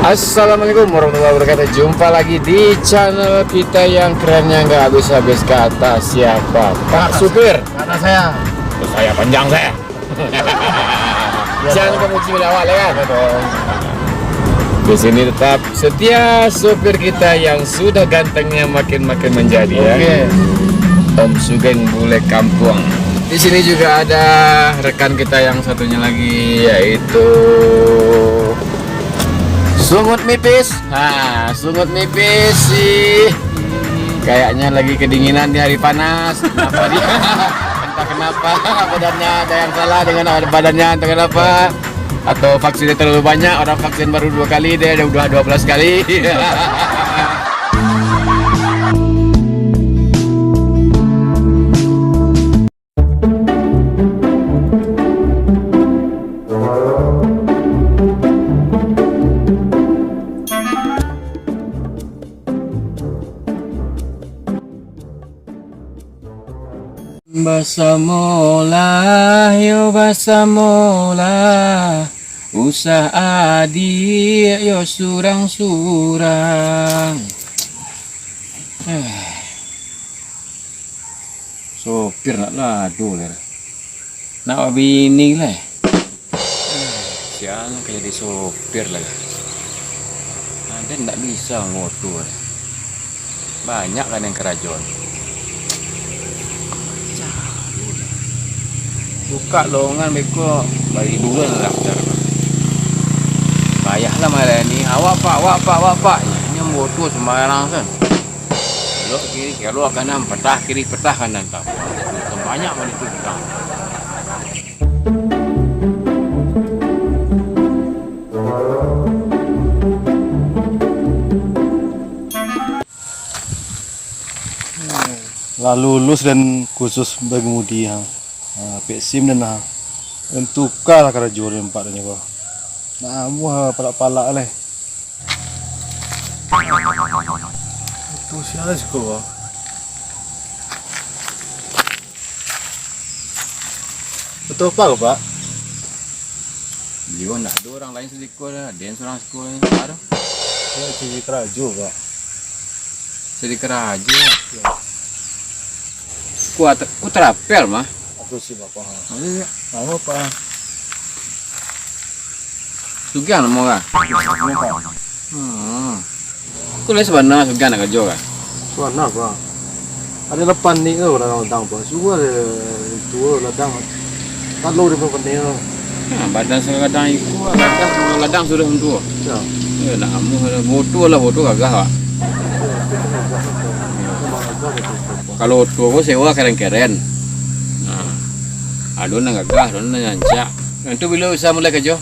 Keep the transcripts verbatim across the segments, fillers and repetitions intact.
Assalamualaikum warahmatullahi wabarakatuh. Jumpa lagi di channel kita yang kerennya nggak habis-habis kata. Siapa? Pak Supir. Kata saya. Terus saya panjang saya. Jangan lupa muji awak lah kan. Di sini tetap setia supir kita yang sudah gantengnya makin-makin menjadi, ya. Oke. Om Sugeng Bule Kampung. Di sini juga ada rekan kita yang satunya lagi, yaitu Sungut Mipis. Ha, Sungut Mipis sih. Kayaknya lagi kedinginan di hari panas. Kenapa dia? Entah kenapa badannya ada yang salah dengan badannya, entah kenapa. Atau vaksinnya terlalu banyak, orang vaksin baru dua kali, dia udah dua belas kali. Basamolah, yo basamolah, usah adiak yo surang-surang. Eh. Sopir nak lado lah. Nak babini lah. Siang ka jadi sopir lah. Ado ndak bisa moto lah. Banyak kan yang karajo. Buka lowongan beko baribu lah daftar. Payah lah malayani. Awak pak, awak pak, awak pak. Nyo moto sembarang kan. Kelok kiri, kelok kanan, patah kiri, patah kanan, tau. Banyak mah itu utang. Lah lulus den kursus bagemudi, ha. Ha, pek sim den, ha. Den tuka lah karajo den empat den ko. Nah, amuah palak-palak leh. Itu sia siko, Bang. Betul apa, Pak? Iyo, ndak ado urang lain sadiko lah. Den surang siko ni. Aduh. Yo, cari karajo, Pak. Cari karajo? Iyo. Ku at-, ku Trapel mah. Aku si Bapak. Ayo, yo. Anu, Pak. Sugihan namo kah? Iyo, Pak. Hmm. Kau lai sabana sugihan nak karajo kah? Sabana, Pak. Ado lapan ni tu ladang, Pak. Suruah ado tuo ladang. Kalau di papan ni tu. Nah, badan sagadang iko, ladang, ladang sudah tuo. Yo. Yo, nak amuah ado. Moto lah, moto gagah, Pak. Yo, moto gagah, Pak. Memang gagah, betul, Pak. Kalau oto ko sewa keren-keren. Nah, ado nan gagah, ado nan rancak. Nah, tu bilo bisa mulai karajo?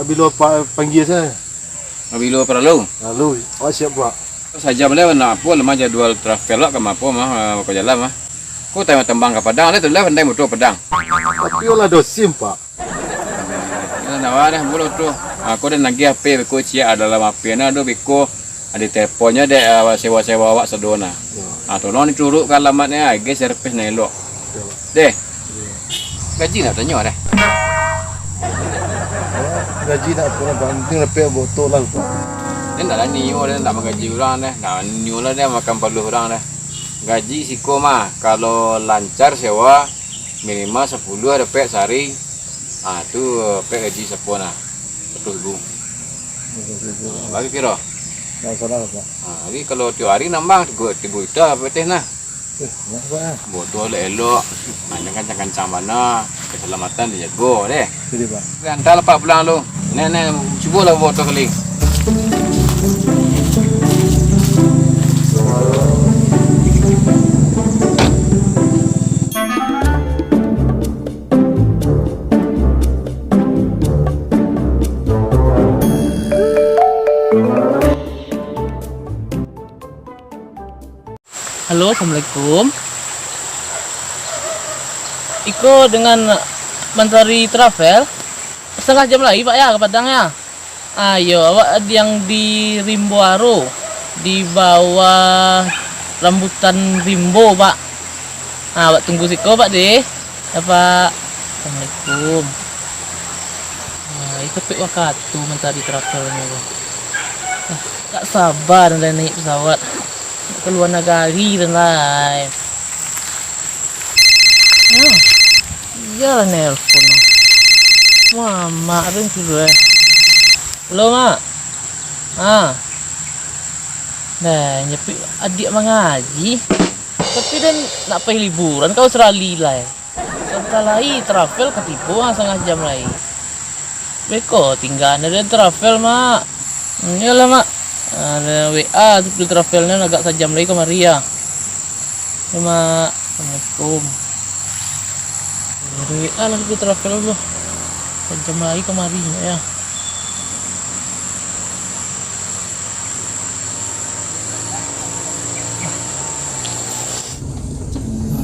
Bilo Apak panggia sajo? Bilo paralu? Lalu, awak siap, Pak. Sajo mulai, nak apo, lamah jadwal travel awak ka ma apo mah, eh, ka jalan mah. Ko tayang tambang ka Padang, lai tu lah pandai moto Padang. Tapi awak lah ado sim, Pak. Nah, nah, wah dah, bulo tu. Aku dah nagiah H P, beko ciek dalam H P nah, ado beko, ado teleponnyo dek, ah, sewa-sewa awak sado nah. Yo. Ah, tolong dituruikkan alamatnyo, ah, gai servis nan elok. Yo. Deh. Yo. Gaji nak tanyo deh. Gaji nak apo lah, Pak. Penting dapek moto lah, Pak. Deh, ndak lah nio deh, ndak manggaji urang deh. Ndak nio lah deh, makan paluah urang deh. Gaji siko mah, kalau lancar sewa, minimal sapuluah dapek sahari. Ah, tu dapek gaji sapo nah? Saratus ribu. Saratus ribu. Ah, bagi piro? Ndak salah, Pak. Ah, jadi kalau tiok hari nambah, tigo, tigo juta dapek teh nah. Eh, banyak, Pak, ah. Moto elok-elok, ah, jan kancang-kancang bana, keselamatan dijago deh. Jadi, Pak. Oke, antalah Apak pulang lu. Nek, nek, cubolah moto kali. Halo, assalamualaikum. Iko dengan Mantari Travel. Setengah jam lagi, Pak, ya, ka Padang, ya? Ayo, awak yang di Rimbo Aro, di bawah rambutan rimbo, Pak. Ah, awak tunggu siko, Pak, deh. Ya, Pak. Assalamualaikum. Ah, iko pek wakatu Mantari Travel ni, Pak. Tak saba den lai naiak pesawat. Nak ka lua nagari den lai. Ah, iyolah nelpon. Mamak den tu, eh. Halo, Mak. Ah. Nah, nyepi adiak mangaji. Tapi den nak pai liburan ka Australia lai. Sabanta lai travel ka tibo, ah, satangah jam lai. Beko tinggaan den travel, Mak. Hmm, iyolah, Mak. Ah, W A tu travelnyo agak sajam lai kamari, ah. Yo, Mak. Assalamualaikum. W A lah tu travel tu. Sajam lai kamari, yo.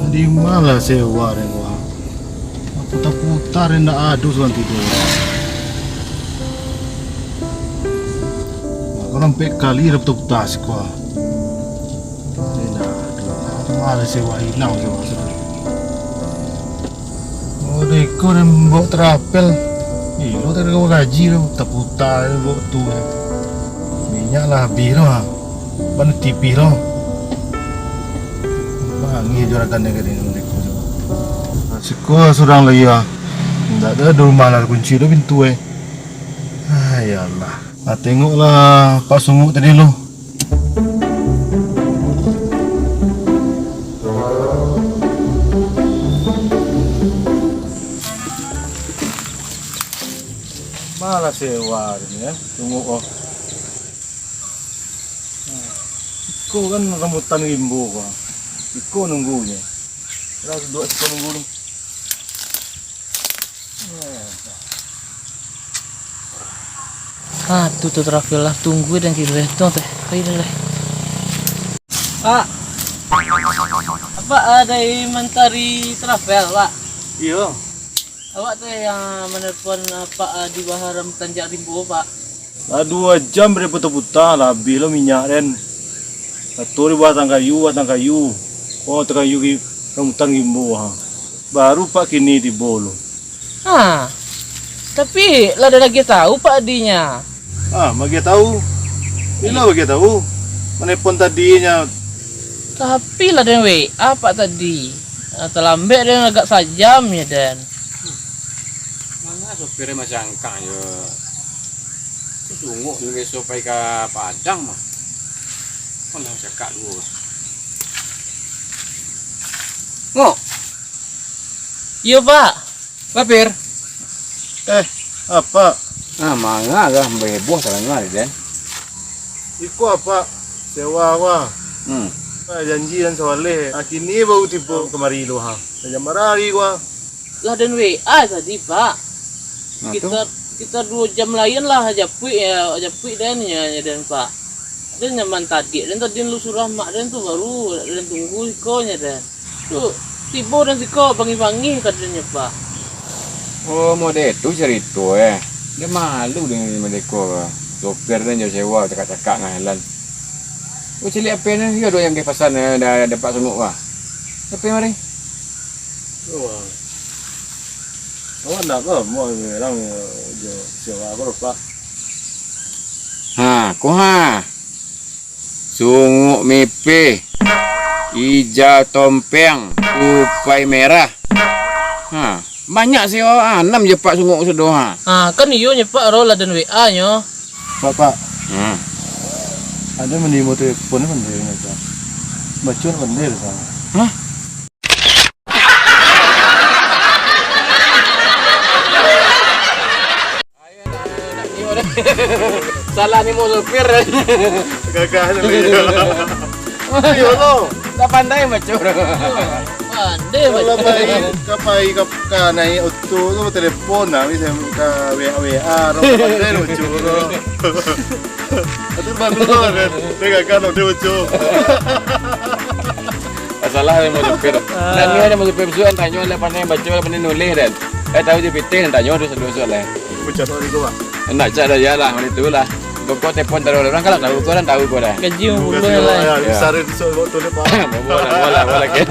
Di ma lah sewa den ko? Puta-puta den, ndak ado surang tibo. Mako, ampek kali lah puta-puta siko. Den ndak ado. Di ma lah sewa, ilang sewa sudah. Oh, deko den baok travel. Ilo tadi kau gaji tu, puta-puta den baok tu. Minyak lah abih tu, ha. Ban tipih lo. Mangih juragan nyo gadang mereka tu. Siko surang lai, ah. Ndak ado di rumah lah, kunci lo pintu, eh. Ah, ya Allah. Ah, tengoklah Pak Sunguk tadi lo. Ma lah sewa ni, eh, Sunguk, oh. Iko kan rambutan rimbo ko. Iko nunggunyo. Lah duduak siko nunggu ni. Ah, tu, tu travel lah. Tunggu den kiro tu teh. Pai dulu deh. Pak. Apak, ah, dari Mentari Travel, Pak? Iyo. Awak tu yang manelpon apak, ah, di bawah rambutan jak rimbo, Pak? Lah duo jam den puta-puta, lah abih lo minyak den. Satu di batang kayu, batang kayu. Oh, batang kayu gi-, rambutan rimbo, ha. Baru Pak kini tibo lo. Ha, tapi lah den agiah tahu Pak adinyo. Ah, maagiah tahu? Bilo maagiah tahu? Manelpon tadinyo. Tapi lah den W A Pak tadi. Ah, talambek den agak sajam nyo den. Manga sopir masih angkang jo. Tu Sunguk tu biaso pai ka Padang mah. Alah cakak duo. Ngok. Iyo, Pak. Ba, Pir? Eh, apak? Ah, manga lah, baheboh tadanga den. Iko apak, sewa wa. Hmm. Ah, janji den sawaleh. Ah, kini baru tibo kamari lo ha. Sajam bara hari ko ha. Lah den W A tadi, Pak. Nah, tu. Sekitar, sekitar duo jam lai lah japuik, yo, japuik den, yo, yo den, Pak. Den nyaman tadi, den tadi lu surah mak den tu baru den tunggu iko nyo den. Tu, tibo den siko bangih-bangih ka den nyo, Pak. Oh, model tu carito, eh. Den malu den model ko. Sopir den jo sewa cakak-cakak ngahalan. Oh, caliak H P den, iyo doh yang ka pasan, eh, da-, dapat Sunguk, wah. H P mari. Wah. Awak ndak amuah bilang jo sewa ko, Pak. Ha, ko ha. Sunguk mipih, ijau tompeng, tupai merah. Ha, banyak sewa, anam jo Pak Sunguk sudah, ha. Ha, kan iyo nyo, Pak, ro lah den W A nyo. Pak, Pak. Ha. Ado manimo telepon pandai, Pak. Baco pandai lah, Pak. Hah? Salah ni mau sopir. Gagah tu. Iyo lo. Tak pandai macam orang. Pandai kalau macam pai, ka pai ka, ka naik oto tu, telepon lah, bisa ka W A, W A, orang pandai macam orang. Atau baru kan, dia gagah nak dia macam. Masalah dia mau sopir. Ah. Dan dia ada mau sopir besok, tanyo lah pandai baca, lah pandai nulis dan. Eh, tahu je pitih, tanyo tu satu-satu lah. Macam mana tu, Bang? Nak cak dah, ya lah, macam tu lah. Kau, kau telepon taruh orang, kalau tahu kau orang tahu kau dah. Gaji lima puluh lah. Ya, ya. Besar tu, so, waktu dia, Pak. Boleh, boleh, boleh, kan.